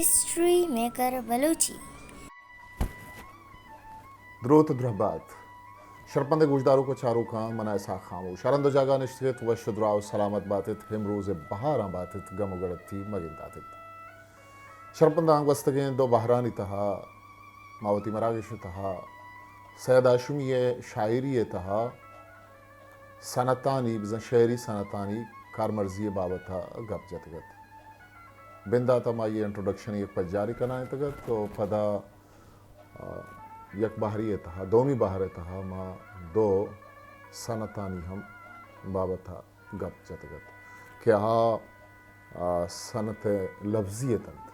History maker Balochi. دروت درہبات۔ شرپندیں گوشداروک و چاروکاں، من ءَ اسحاق خاموش۔ ہر ہند و جاگہ نشتگ ات، وش و دراہ و سلامت بات ات، ہمروز ءِ بہاراں بات ات، گم و گڑتی مگندات ات۔ شرپنداں گوستگیں دو بہرانی تہا ما وتی مراگش ءِ تہا سید ہاشمی ءِ شاعری ءِ تہا صنعتانی، بزاں شعری صنعتانی کارمرزی ءِ بابت ءَ گپ جتگ ات۔ بندات ءَ ما آئی ءِ انٹروڈکشن ءِ یک پجارے کنائینتگ ات و پدا، آ، یک بہرے ءِ تہا، دومی بہر ءِ تہا ما دو صنعتانی ہم بابت ءَ گپ جتگ ات کہ آ، آ، صنعت لفظی اتنت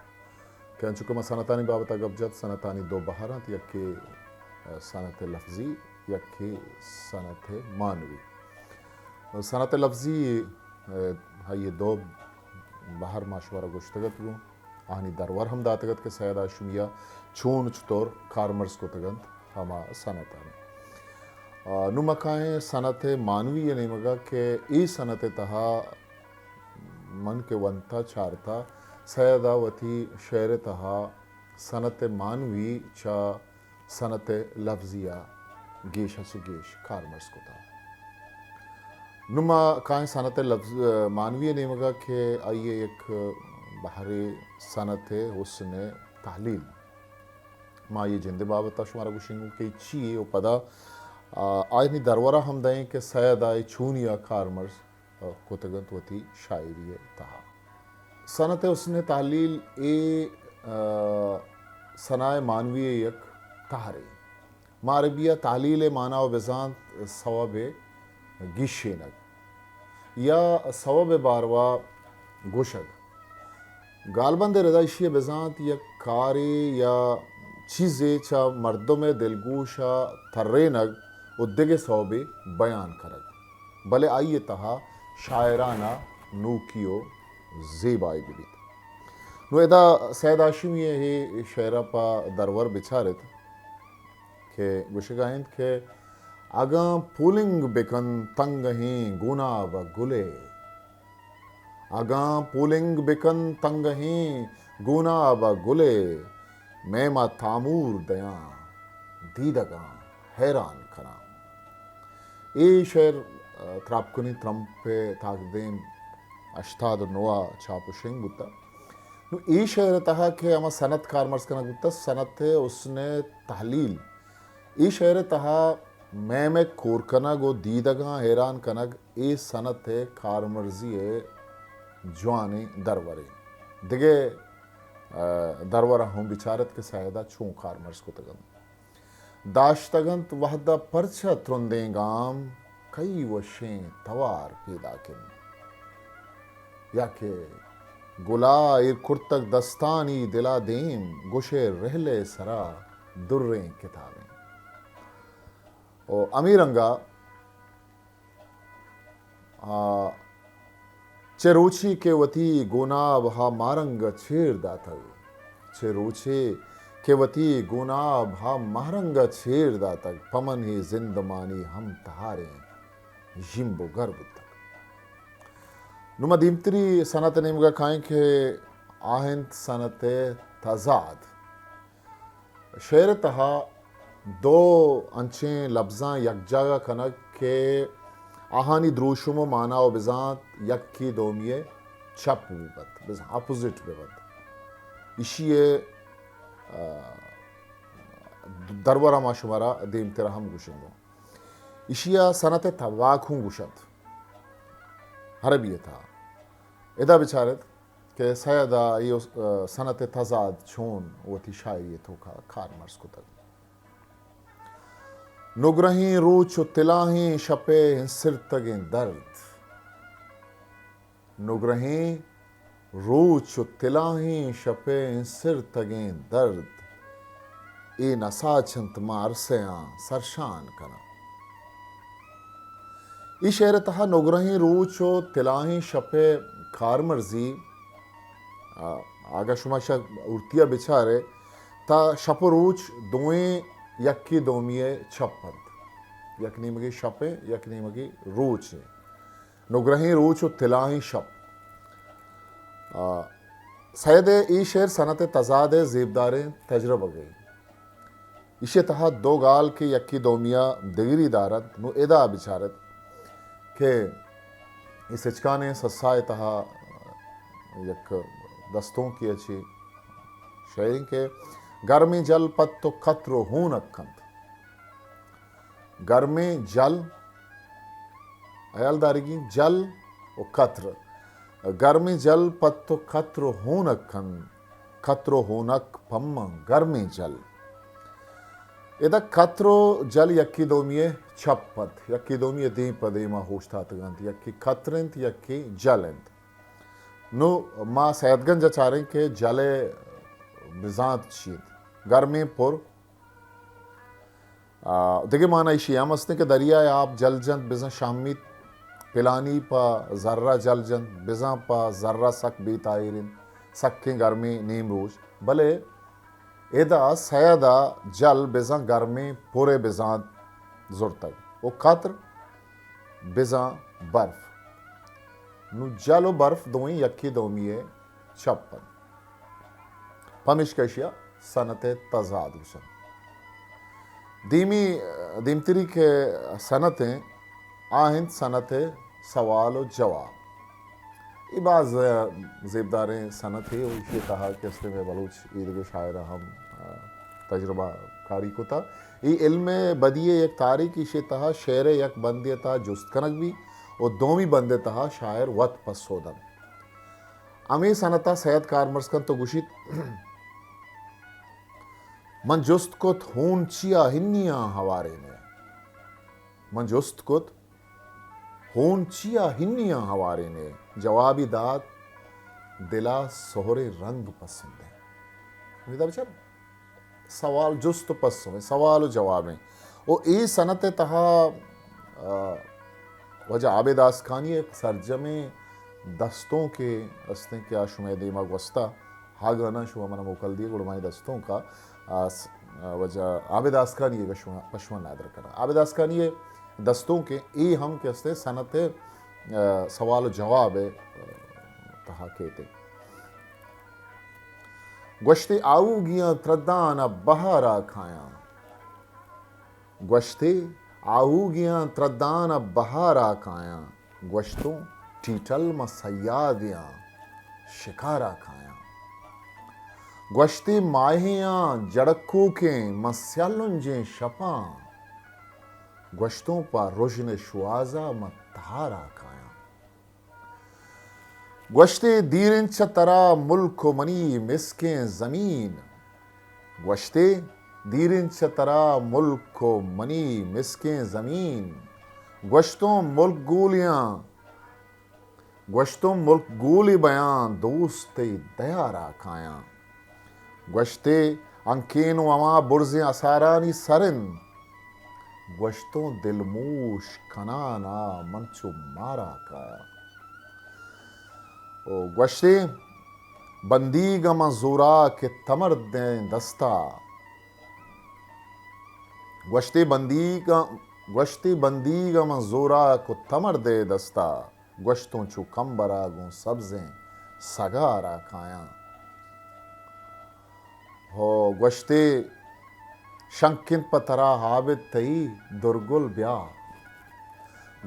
کہ انچو کہ ما صنعتانی بابت ءَ گپ جت، صنعتانی دو بہر انت، یکے، آ، صنعت لفظی، یکے صنعت معنوی۔ صنعت لفظی، آ، آئی ءِ دو بہر ما شمارا گوشتگ ات گوں۔ آہانی درور ہم داتگ ات کہ سید ہاشمی ءَ چون چطور کارمرز کتگ انت ہما صنعتانی۔ آ، نوں ما کائیں صنعت معنوی ءِ نیمگ ءَ کہ اے صنعت ءِ تہا من کہ ونتا چارتا، سید ءَ وتی شعر ءِ تہا صنعت معنوی چہ صنعت لفظی ءَ گیش ءَ چہ گیش کارمرز کتگ۔ نوں ما کائیں صنعت لفظ، معنوی ءِ نیمگ ءَ کہ آئی ءِ یک بہرے صنعت حسن تحلیل۔ ما آئی ءِ جند ءِ بابت ءَ شمارا گوشیں گوں کہ چی یے و پدا، آ، آیانی درور ءَ ہم دئیں کہ سید ءَ اے چونی ءَ کارمرز کتگ انت وتی شاعری ءِ تہا۔ صنعت حسن تحلیل اے، آ، ثنائے معنوی ءِ یک تہرے۔ ما عربی ءَ تحلیل ءِ مانا و بزانت سوب ءِ گیشینگ یا سوب ءِ باروا گوشگ۔ گالبند ءِ ردا ایشی ءَ بزانت یک کارے یا چیزے چہ مردم ءِ دلگوش ءَ ترینگ و دگہ سوبے بیان کنگ، بلے آئی ءِ تہا شاعرانہ نوکی و زیبائی بہ بیت۔ نوں ادا سید ہاشمی ءِ اے شعر ءَ پہ درور بچار ات کہ گوشگ ءَ انت کہ اگاں پولنگ بکن تنگہیں گوناب ءَ گلے، اگاں پولنگ بکن تنگہیں گوناب ءَ گلے، مئے ما تامور دیاں دیدگاں حیران کناں۔ اے شعر، آ، تراپکنی ترمپ ءِ تاکدیم ہشتاد و نو ءَ چاپ و شنگ بوتگ۔ نوں اے شعر ءِ تہا کہ ہما صنعت کارمرز کنگ بوتگ، صنعت حسن تحلیل، اے شعر ءِ تہا مئے مئے کور کنگ و دیدگاں حیران کنگ، اے صنعت ءِ کارمرزی ءِ جوانیں درورے۔ دگہ، آ، درور ءَ ہم بچار ات کہ سید ءَ چون کارمرز کتگ انت۔ داشتگ انت وہد ءَ پرچا ترندیں گام، کئی وشیں توار پیداک انت۔ یا کہ گلا ایر کرتگ دستانی دل ءَ دیم، گوشئے رہل ءِ سرا دریں کتابیں۔ او ہمے رنگ ءَ آ، چہ روچے کہ وتی گوناب ہا مارنگ ءَ چیر داتگ، چہ روچے کہ وتی گوناب ہا مارنگ ءَ چیر داتگ، پہ من اے زندمانی ہم تہاریں ژیمب و گر بوتگ۔ نوں ما دیمتری صنعت ءِ نیمگ ءَ کائیں کہ آ انت صنعت تضاد۔ شعر ءِ تہا دو انچیں لبزاں یکجاگہ کنگ کہ آہانی دروشم و مانا و بزانت یکے دومی ءِ چپ بہ بنت، بزاں اپوزٹ بہ بنت۔ ایشی ءِ، آ، درور ءَ ما شمارا دیمتر ءَ ہم گوشیں گوں۔ ایشی ءَ صنعت تواک ہوں گوشنت عربی ءِ تہا۔ ادا بچار ات کہ سید ءَ اے، آ، صنعت تضاد چون وتی شاعری ءِ توکا کارمرز کتگ۔ نگرہیں روچ و تلاہیں شپ ءِ انسرتگیں درد۔ نگرہیں روچ و تلاہیں شپ ءِ انسرتگیں درد، اے نساچ انت ماں ارسیاں سرشان کناں۔ اے شعر ءِ تہا نگرہیں روچ و تلاہیں شپ ءِ کارمرزی، آ، اگاں شما شہ ہورتیا بچارے، تا شپ و روچ دوئیں یکے دومی ءِ چپ انت۔ یک نیمگے شپ ءِ، یک نیمگے روچ ءِ۔ نگرہیں روچ و تلاہیں شپ۔ آ، سید ءِ اے شعر صنعت ءِ تضاد ءِ زیبداریں تجربگے۔ ایشی ءِ تہا دو گال کہ یکے دومی ءَ دگری دار انت، نوں ادا بچار ات کہ اے سچکانیں سسا ءِ تہا یک دستونکے ءَ چہ شعریں کہ گرمیں جل پہ تو کتر و ہونک کنت۔ گرمیں جل، ہیال دارگی، جل و کتر۔ گرمیں جل پہ تو کتر و ہونک کنت، کتر و ہونک پہ من گرمیں جل۔ ادا کتر و جل یکے دومی ءِ چپ انت، یکے دومی ءِ دیم پہ دیم ءَ اوشتاتگ انت، یکے کتر انت، یکے جل انت۔ نوں ما سید گنج ءَ چاریں کہ جل ءِ بزانت چی انت۔ گرمیں پر آ، دگہ مانا ایشی ہم است کہ دریائے آپ جل جنت، بزاں شامیت پلانی پہ زر ءَ جل جنت، بزاں پہ زر ءَ سک بے تاہیر انت، سکیں گرمیں نیمروچ۔ بلے ادا سید ءَ جل بزاں گرمیں پر ءِ بزانت زرتگ و کتر بزاں برف۔ نوں جل و برف دوئیں یکے دومی ءِ چپ انت۔ پمیشکا ایشی ءَ صنعت ءِ تضاد گوش انت۔ دیمی، دیمتری کہ صنعت انت، آ انت صنعت ءِ سوال و جواب۔ اے باز زیبداریں صنعتے و ایشی ءِ تہا کہ است مئے بلوچ ایدگہ شاعراں ہم تجربہ کاری کتا۔ اے علم ءِ بدی ءِ یک تاریخ، ایشی ءِ تہا شعر ءِ یک بندے ءِ تہا جست کنگ بی و دومی بندے ءِ تہا شاعر وت پسو دنت۔ ہمے صنعت ءَ سید کارمرز کنت و گوشیت، من جست کت ہون چیا ہنیاں ہوارین ئے؟ من جست کت ہون چیا ہنیاں ہوارین ئے؟ جوابی دات دل ءَ سہریں رنگ پسند انت۔ امیدا بچار۔ سوال جست و پسو انت، سوال و جواب انت۔ و اے صنعت ءِ تہا، آ، واجہ عابد آسکانی ءِ یک سرجمیں دستونکے است انت کہ آ شمئے دیما گوستا، ہاگانا شما منا موکل دیئے، گڑا ما اے دستونک ءَ، آ، س-، آ، واجہ عابد آسکانی ءِ شما، پہ شما نادر کناں۔ عابد آسکانی ءِ دستونکے اے ہم کہ است انت صنعت ءِ، آ، سوال و جواب ءِ، آ، تہا کیت انت۔ گوشتے آہوگیاں تردان ءَ بہار ءَ کایاں۔ گوشتے آہوگیاں تردان ءَ بہار ءَ کایاں۔ گوشتوں ٹیٹل من صیادیاں شکار ءَ کایاں۔ گوشتے ماہیاں جڑکوکیں من سیالنجیں شپاں۔ گوشتوں پہ رژن شوازا من تہار ءَ کایاں۔ گوشتے دیریں چہ ترا ملک و منی مسکیں زمین۔ گوشتے دیریں چہ ترا ملک و منی مسکیں زمین۔ گوشتوں ملک گولیاں، گوشتوں ملک گولی بیاں دوست تئی دیارا کایاں۔ گوشتے، ہنکین و ہما برزیں اسارانی سر انت۔ گوشتوں دلموش کنان ءَ من چو مارا کایاں۔ و گوشتے، بندیگ من زوراک تمردیں دستا۔ گوشتے بندیگ، گوشتے بندیگ من زوراک و تمردے دستا۔ گوشتوں چو کمبرا گوں سبزیں سگارا کایاں۔ ہو گوشتے شنک انت پہ ترا عابد تئی درگل بیا۔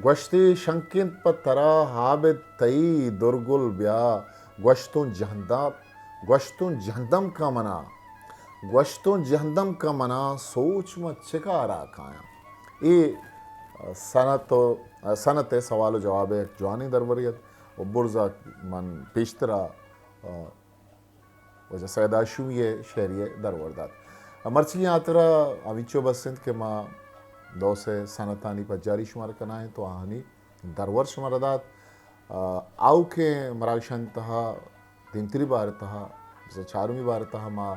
گوشتے شنک انت پہ ترا عابد تئی درگل بیا۔ گوشتوں جہندم، گوشتوں جہندم کا منا، گوشتوں جہندم کا منا سوچ من چکارا کایاں۔ اے صنعت و، صنعت ءِ سوال و جواب ءِ یک جوانیں درورے ات و برزا من پیشترا، آ، واجہ سید ہاشمی ءِ شعری ءِ درور دات۔ مرچی آترا ہمینچو بس انت کہ ما دو سے صنعتانی پجاری شمارا کنائیں تو آہانی درور شمارا دات۔ آ، آؤکیں مراگشانی تہا دیمتری بار ءِ تہا، بزاں چارمی بار ءِ تہا ما،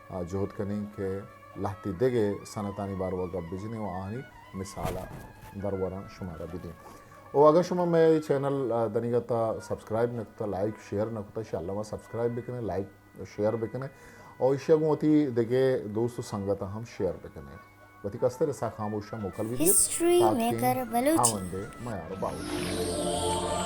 آ، جہد کنیں کہ لہتے دگہ صنعتانی باروا گپ بجنیں و آہانی مثال ءَ دروران شمارا بدیں۔ و اگر شما مئے چینل، آ، دنیگا تا سبسکرائب نہ کتا، لائک، شیئر نہ کتا، انشاءاللہ ما سبسکرائب بکنیں، لائک، شیئر بکنیں و ایشی ءَ گوں وتی دگہ دوست و سنگتاں ہم شیئر بکنیں۔ وتی کستر ءِ ساہ خاموشاں موکل بدیت۔ ہسٹری تاکہ میکر بلوچی۔ ہاوندے میار و باہوٹ۔